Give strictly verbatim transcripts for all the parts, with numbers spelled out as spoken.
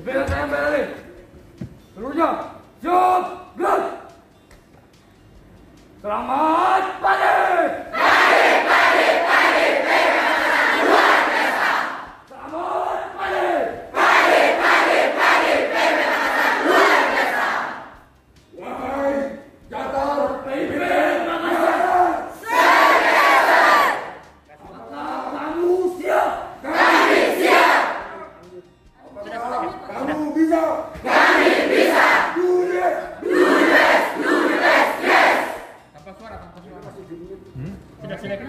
Bela sayang, bela deh. Seluruhnya, siap, gerak. Selamat pagi. Selamat pagi. Wahai Jatar P I P Makassar. Apakah kamu siap? Kami siap. Apakah kamu bisa? Kami bisa. Do the best. Do the best. Do the best. Yes. Tanpa suara, tanpa suara. Hmm? Tidak, tidak.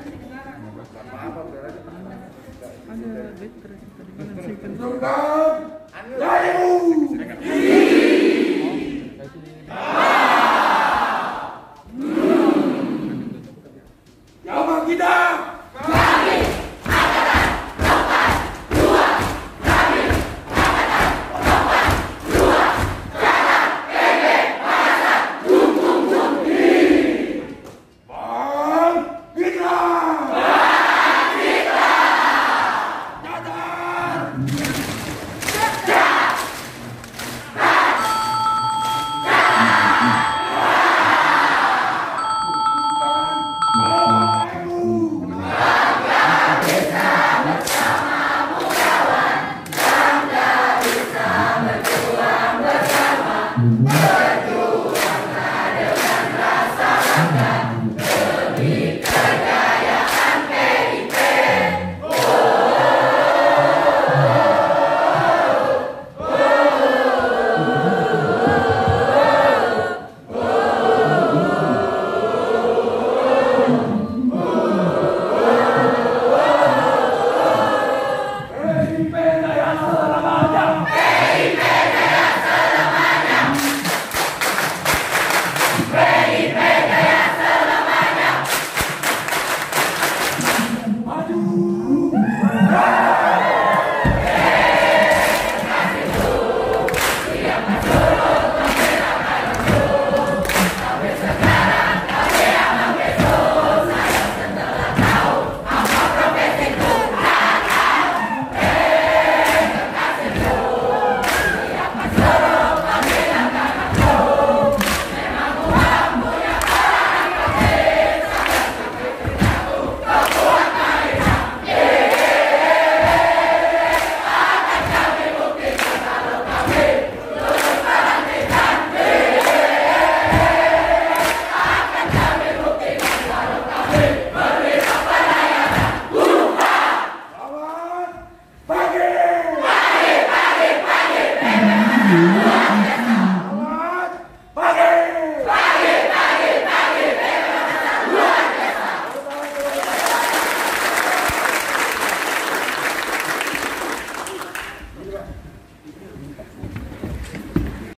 Ada baterai tadi. Tunjukkan dirimu. Jawaban kita. Bang Fitra! Bang Fitra! Jajar!